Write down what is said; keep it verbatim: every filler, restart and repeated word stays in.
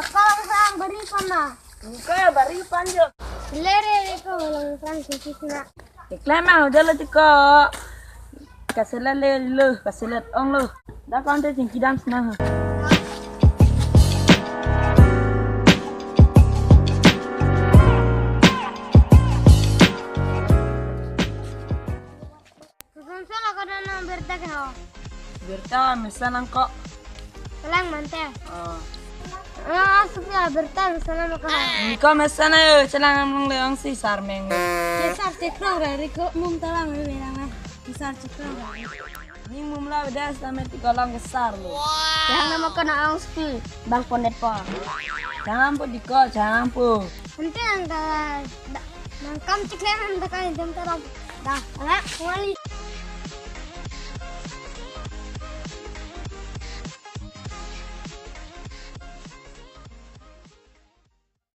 Kong sang bari pana. Engke bari panjo. Lere ko lang sang sisi sina. Ikle ma hoja lo tiko. Kaselet le lo, kaselet ong lo. Dak konte chingki dam sina. Kusum solo kono nang birta ke ho. Birta mesen nangkok. Kelang mante. Oh. Ah, supya birta mesen nangkok. Engko mesen ayo, chelang amlong leong si sarmeng. Ke sar chekrong ra riko mum talang le lang ah. Ke sar chekrong ra. Ni mum la bedas na meti kolang ke sar lo. Jangan nama kena ang supi bang konet po. Jangan po diko, jangan po. Nanti nang da, da, nang kam cheklem nang da kan dem talang. Da, ala, wali.